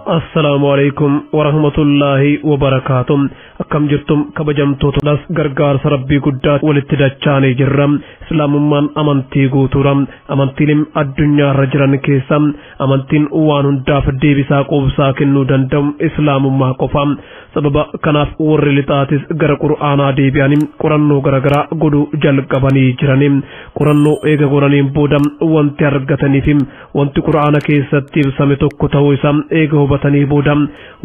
Assalaamu alaikum warahmatullaahi wabarakaatuh. Akkam jirtum kabajamtootas gargaarsa rabbii guddaa walitti dachaanii jirra. Islaamummaan amantii guutuudha. Amantiin addunyaarra jiran keessa amantiin waan hundaaf deebisaa quubsaa kennuu danda'u islaamummaa qofa. Sababa kanaaf warri lixaatis gara qur'aanaa deebi'anii qorannoo garaagaraa godhuu jalqabanii jirani. Qorannoo eega godhaniin booda wanti argatanii fi wanti qur'aana keessatti ibsame tokko ta'uu isaa eega hubatanii booda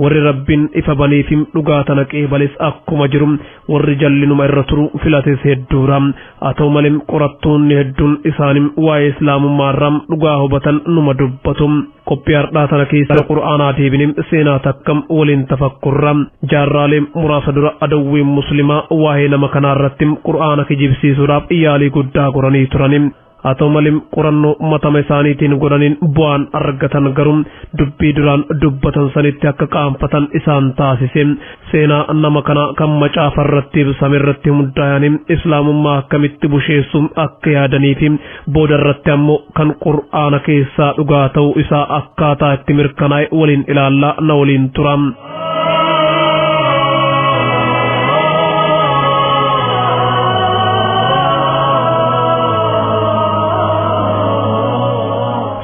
warri rabbiin ifa banii fi dhugaa tana qeebales akkuma jiru warri jallinuma irra turu filates hedduudha. Haa ta'u malee qorattoonni hedduun isaanii waa'ee islaamummaarraa dhugaa hubatan numa dubbatu. Qophii har'aa tana keessa qur'aanaa deebinee seenaa takkam waliin tafakkurra. Jaarraalee muraasa dura adawwiin muslimaa waa'ee nama kanaarratti qur'aana kijibsiisuudhaaf yaalii guddaa godhanii turani. Haa ta'u malee qorannoo matama isaaniitiin godhaniin bu'aan argatan garuu dubbii duraan dubbatan sanitti akka qaanfatan isaan taasise. Seenaa nama kana kan macaafa irratti ibsame irratti hundaa'anii islaamummaa akkamitti busheessuun akka yaadanii fi booda irratti ammoo kan qur'aana keessaa dhugaa ta'uu isaa akkaataa itti mirkanaa'e waliin ilaallaa na waliin tura.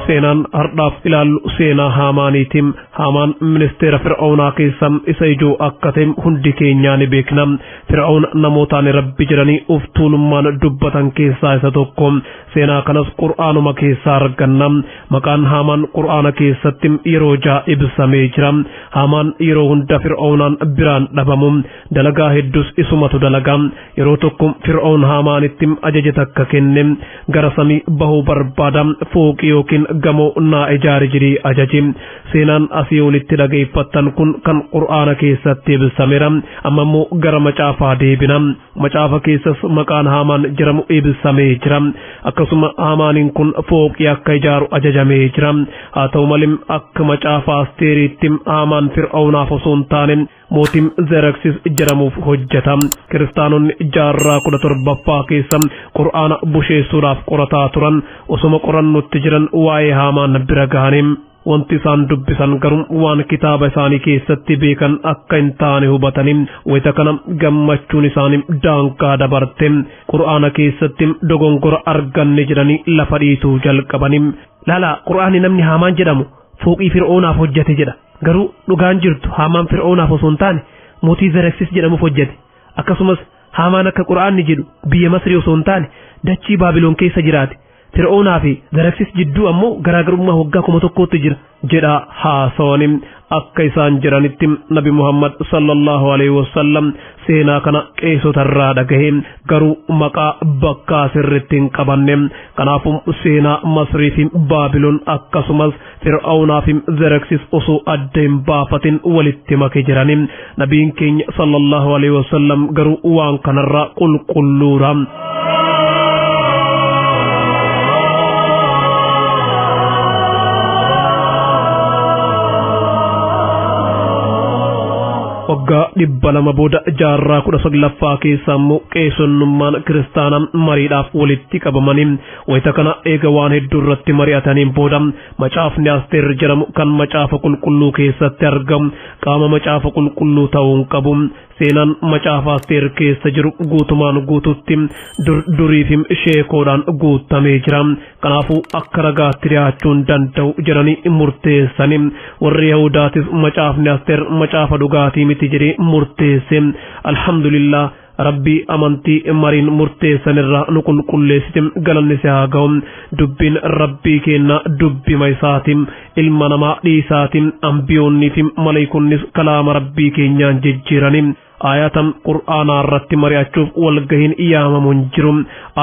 Seenaan har'aaf ilaallu seenaa Haamaaniitiin. Haamaan ministeera Fir'aawnaa keessa isa ijoo akka ta'e hundi keenyaa ni beekna. Fir'aawn namootaan rabbi jedhanii of tuulummaan dubbatan keessaa isa tokko. Seenaa kanas qur'aanuma keessaa arganna. Maqaan Haamaan qur'aana keessatti yeroo ja'a ibsamee jira. Haamaan yeroo hunda Fir'aawnaan biraan dhabamu. Dalagaa hedduus isumatu dalaga. Yeroo tokko Fir'aawn Haamaanitti ajaja takka kenne. Gara samii bahuu barbaada fooqii yookiin gamoo naa ijaari jedhee ajaje. Seenaan asii olitti dhageeffattan kun kan qur'aana keessatti ibsameera. Amma immoo gara macaafaa deebina. Macaafa keessas maqaan Haamaan jedhamu ibsamee jira. Akkasuma Haamaaniin kun fooqii akka ijaaru ajajamee jira. Haa ta'u malee akka macaafa Asteeriitti Haamaan Fir'aawnaaf osoo hin taane mootiin Zeraksis jedhamuuf hojjeta. Kiristaanonni jaarraa 17ffaa keessa qur'aana busheessuudhaaf qorataa turan. Osuma qorannootti jiran waa'ee Haamaan bira gahanii wanti isaan dubbisan garuu waan kitaaba isaanii keessatti beekan akka hin taane hubatanii wayita kana gammachuun isaanii daangaa dabarte. Qur'aana keessatti dogongora arganne jedhanii lafa dhiituu jalqabanii. Lala qur'aanni namni Haamaan jedhamu fooqii Fir'oonaaf hojjete jedha. Garuu dhugaan jirtu Haamaan Fir'oonaaf osoo hin taane mootii Zeraksis jedhamuuf hojjete. Akkasumas Haamaan akka qur'aanni jedhu biyya Masrii osoo hin taane dachii Baabiloon keessa jiraate. Fir'oonaa fi Zeraksis jidduu ammoo garaagarummaa waggaa 1000 jira jedha haasawani. Akka isaan jiranitti Nabi Muhammad sallallahu alaihi wasallam seenaa kana qeessotarraa dhagahe garuu maqaa bakkaa sirriitti hin qabanne. Kanaafuu seenaa Masrii fi Baabiloon akkasumas Fir'aawnaa fi Zeraksis osoo adda hin baafatin walitti make jirani. Nabiin keenya sallallahu alaihi wasallam garuu waan kanarraa qulqulluudha. Waggaa 200 booda jaarraa 19ffaa keessa immoo qeessonnummaan kiristaanaa mariidhaaf walitti qabamanii wayita kana eega waan hedduu irratti mari'ataniin booda macaafni Asteer jedhamu kan macaafa qulqulluu keessatti argamu qaama macaafa qulqulluu ta'uu hin qabu. Seenaan macaafa Asteer keessa jiru guutumaan guututti durii fi sheekoodhaan guutamee jira. Kanaafuu akka ragaatti dhiyaachuu hin danda'u jedhanii murteessani. Warri Yahudaatis macaafni Asteer macaafa dhugaatii miti jedhee murteesse. Alhamdulillah rabbii amantii mariin murteessanirraa nu qulqulleessite galanni si haa ga'u. Dubbiin rabbii keenna dubbima isaatiin ilma namaa dhiisaatiin ambiyoonnii fi maleekonnis kalaama rabbii keenyaan jijjiirani. Ayatan qur'aanaa irratti mari'achuuf walgahiin yaamamu hin jiru.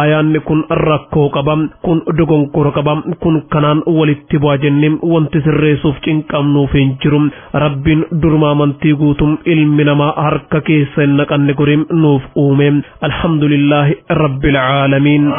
Ayaanni kun rakkoo qaba, kun dogongora qaba, kun kanaan walitti bu'a jennee wanti sirreessuuf cinqamnuuf hin jiru. Rabbiin duruma amantii guutum ilmi namaa harka keessa hin naqanne goriin nuuf uume. Alhamdulillaahi rabbil aalamiin.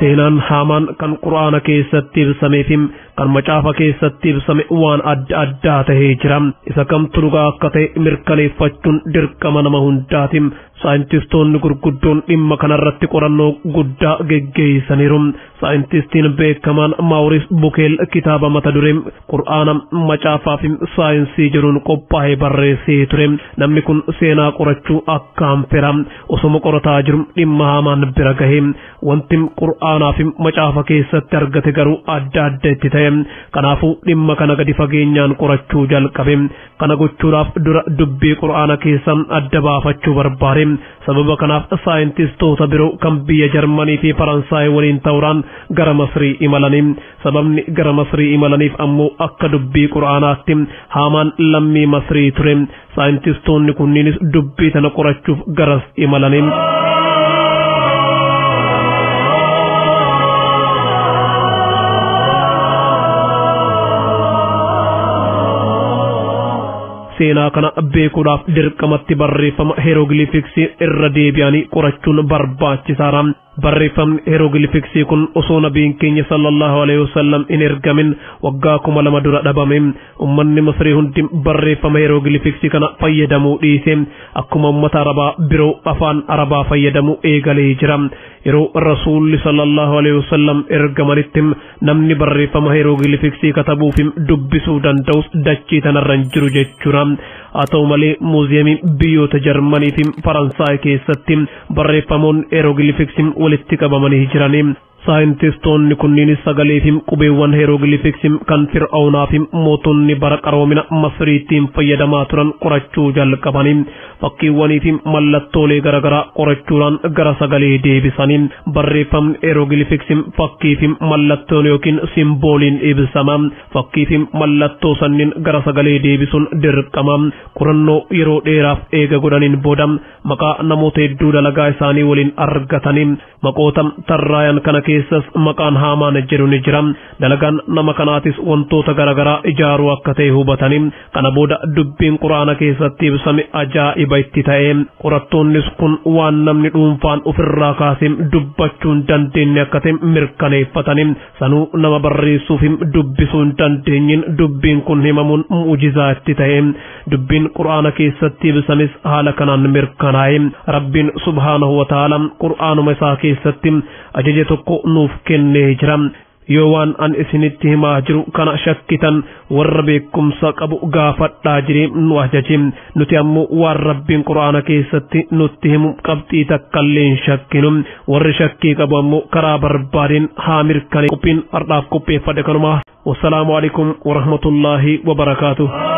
Seenaan Haamaan kan Qur'aana keessatti ibsamee fi kan macaafa keessatti ibsame waan adda addaa tahee jira. Isa kamtu dhugaa akka ta'e mirkaneeffachuun dirqama nama hundaati. Saayintistoonni gurguddoon dhimma kanarratti qorannoo guddaa geggeessaniiru. Saayintistiin beekamaan Maawuris Bukeel kitaaba mata duree Qur'aana macaafaa fi saayinsii jedhuun qophaa'ee barreessee ture. Namni kun seenaa qorachuu akkaan fedha. Osoma qorataa jiru dhimma Haamaan bira gahe. Wanti Qur'aanaa fi macaafa keessatti argate garuu adda adda itti ta'e. Kanaafuu dhimma kana gadi fageenyaan qorachuu jalqabe. Kana gochuudhaaf dura dubbii Qur'aana keessa adda baafachuu barbaade. Sababa kanaaf saayintistoota biroo kan biyya Jarmanii fi Faransaay waliin ta'uudhaan gara Masrii imalanii. Sababni gara Masrii imalaniif ammoo akka dubbii Qur'aanaatti Haamaan lammii Masrii ture. Saayintistoonni kunniinis dubbii tana qorachuuf garas imalanii. Seenaa kana beekuudhaaf dirqamatti barreeffama heeroogilifiksii irra deebi'anii qorachuun barbaachisaadha. Barreeffamni heeroogilifiksii kun osoo nabiin keenya sallallahu alaihi wasallam hin ergamin waggaa 2000 dura dhabame. Ummanni Masrii hundi barreeffama heeroogilifiksii kana fayyadamuu dhiise. Akkuma ummata Arabaa biroo afaan Arabaa fayyadamuu eegalee jira. Yeroo Rasuulli sallallahu alaihi wasallam ergamanitti namni barreeffama heeroogilifiksii katabuu fi dubbisuu danda'us dachii tanarra hin jiru jechuudha. Haa ta'u malee muuziyeemii biyyoota Jarmanii fi Faransaay keessatti barreeffamoonni heeroogilifiksii walitti qabamanii jiranii. Saayintistoonni kunniinis sagalee fi qubeewwan heeroogilifiksii kan Fir'aawnaa fi mootonni bara qaroomina Masriittiin fayyadamaa turan qorachuu jalqabanii. Fakkiiwwanii fi mallattoolee garaagaraa qorachuudhaan gara sagalee deebisanii. Barreeffamni heeroogilifiksii fakkii fi mallattoon yookiin simbooliin ibsama. Fakkii fi mallattoo sanniin gara sagalee deebisuun dirqama. Qorannoo yeroo dheeraaf eega godhaniin booda maqaa namoota hedduu dalagaa isaanii waliin argatanii. Maqoota tarraayan kana keessas maqaan Haamaan jedhu ni jira. Dalagaan nama kanaatis wantoota garaagaraa ijaaruu akka ta'e hubatanii. Kana booda dubbiin Qur'aana keessatti ibsame ajaa'iba itti ta'e. Qorattoonnis kun waan namni dhuunfaan ofirraa kaasee dubbachuu hin dandeenye akka ta'e mirkaneeffatanii. Sanuu nama barreessuu fi dubbisuu hin dandeenyeen dubbiin kun himamuun mu'ujizaa itti ta'e. Dubbiin Qur'aana keessatti ibsames haala kanaan mirkanaa'e. Rabbiin subhaanahu wa ta'aala Qur'aanuma isaa keessatti ajaja tokko nuuf kennee jira. Yoo waan an isinitti himaa jiru kana shakkitan warra beekumsa qabu gaafadhaa jiree nu ajaje. Nuti ammoo waan Rabbiin Qur'aana keessatti nutti himu qabxii takkallee hin shakkinu. Warri shakkii qabu ammoo karaa barbaadeen haa mirkane. Qophiin har'aaf qopheeffadhe kanuma. Wassalaamu alaikum warahmatullaahi wabarakaatuh.